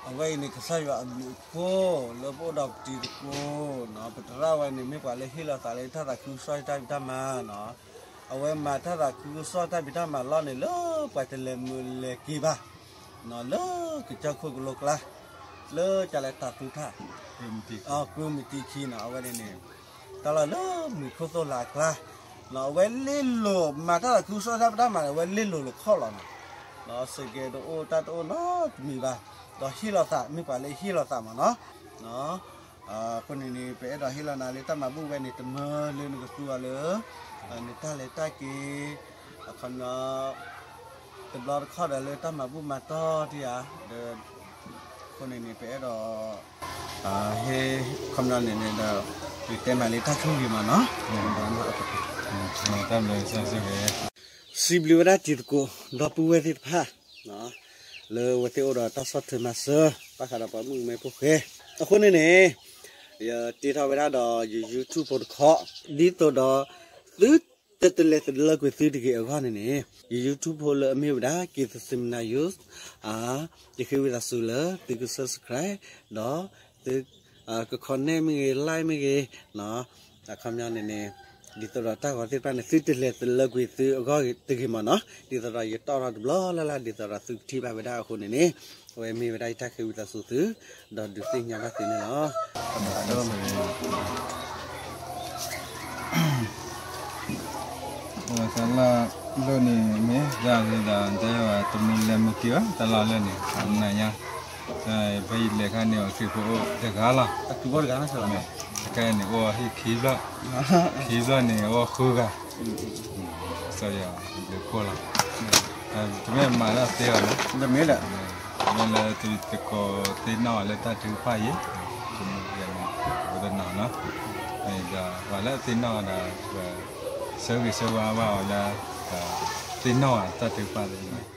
အဝဲအံၤန့ၣ် ကစၢ်ယွၤအဘျုးအဖှိၣ်လၢပအိၣ်ဒီးပတံၤသကိးနီၤ, ပသရၣ်ဝဲန့ၣ် မ့ၢ်ပှၤလၢဟ့ၣ်လီၤသးလၢတၢ်သးခုကစီၣ်တၢ်ဖံးတၢ်မၤနီၤ, အဝဲမၤတၢ်သးခုကစီၣ်တၢ်ဖံးတၢ်မၤလီၢ်န့ၣ် လၢပှၤတလဲၤမုာ်လဲၤက့ၤဘၣ် လၢကစၢၢ်ခိၣ်ကလိကျါ, လၢကလဲၤတၢ်သူထၣ် ကုမတံခံနီၤ, အဝဲန့ၣ်န့ၣ် တၢ်လီၢ်လၢမုၢ်ခိၣ်သိၣ်လးအကျါ, အဝဲလ့လိာ်မၤတၢ်သးခုကစီၣ်တၢ်ဖံးတၢ်မၤန့ၣ် အဝဲလ့လိာ်လၢခီၣ်လီၤနီၤ, စဲးကဲးတအိၣ်တၢ်တအိၣ်နီတမံၤဘၣ်, ဒီးဟ့ၣ်လီၤသး မ့ၢ်ပှၤလၢဟ့ၣ်လီၤသးမးနီၤ အဃိန့ၣ်န့ၣ် ပအဲၣ်ဒိးဟ့ၣ်လီၤနၤလၢတၢ်မၤဘူၣ်ဝဲန့ၣ် တမၢလၢနကသူအီၤလၢ နတၢ်လဲၤတၢ်က့ၤ အခီပညီ တဘျီတခီၣ်ဒီးလၢတၢ်မၤဘူၣ်မၤတီၢ်တယၤ ဒီး အဃိန့ၣ်န့ၣ် ပအဲၣ်ဒိး ဟ့ၣ် အခီပညီန့ၣ်န့ၣ်ဒီး ယတဲမးလၢတၢ်ဆိၣ်ဂ့ၤမးနီၤ တၢ်ဘျုးစံးဘျုးဝဲဒၣ်တံၤသကိး ဒီပုၢ်ဝဲၢ်သ့ၣ်တဖၣ် လၢအဝဲသ့ၣ်အိၣ်ဒီးတၢ်ဆီၣ်ထွဲမၤစၢၤ ဘၣ်ဃးဒီးပှၤမုၣ်ကမဲဖိဃဲ အဃိန့ၣ်န့ၣ် ယတ့ထီၣ်ဝဲဒၣ်ဒီးယ YouTube ဖိတခီ ဒ်သိးဒီး သုတတလဲၤတလၢကွံာ်သုတဂ့ၤအဂီၢ်န့ၣ်န့ၣ် ယ YouTube ဖိလၢအမ့ၢ်ဝဲဒၣ် က့ၤသစံမနၤ Youth ယဃ့ဝံသးစူၤလၢသုက subscribe ဒီး သု က comment မ့ၢ်ဂ့ၤ like မ့ၢ်ဂ့ၤ အခီပညီန့ၣ်န့ၣ် ဒ်သိးဒီးတၢ်ဂီၤသ့ၣ်တဖၣ်န့ၣ် သုတလဲၤတလၢကွံာ်သုအဂီၢ်တဂ့ၤမးနီၤ ဒ်သိးဒီးယတီၣ်ထီၣ်တဘျီလၢ်လၢ် ဒ်သိးဒီးသုကထံၣ်ဘၣ်ဝဲဒၣ်အဃိန့ၣ်န့ၣ် အဝဲမ့ၢ်ဝဲဒၣ်ယတၢ်ဃ့ဝံသးစူၤသု ဒီးဒုးသ့ၣ်ညါဘၣ်သုန့ၣ်လီၤ. တၢ်လီၢ်လၢန့ၣ်မ့ၢ် ဒ်သိးဒီး တမုာ်လဲၤမုာ်က့ၤဘၣ် တၢ်လီၢ်လၢန့ၣ် နၤညါ ဖဲယလဲၤခါန့ၣ် အီၤခရံာ်ဖိအိၣ်တဂၤလီၤ. တခါန့ၣ် အိၣ်ဟံၣ်ခံဘျီၣ်, ခံဘျီၣ်န့ၣ် အိၣ်ဃုဂၤ, ကစၢ်ယွၤဘျုးဖှိၣ်လီၤ. တမ့ၢ်မၤတၢ်သ့အီၤလီၤ. မ့ၢ်လၢတံၤသကိးသ့ၣ်နီၣ်အီၤလၢတၢ်ထုကဖၣ်အံၤ, ပတနီၤနီၤ, ဒီးပှၤလၢအသ့ၣ်နီၣ်အီၤဒီး ဆၢဂ့ၤဆၢဝါဘၣ်အီၤလၢ သ့ၣ်နီၣ်အီၤတၢ်ထုကဖၣ်သ့ၣ်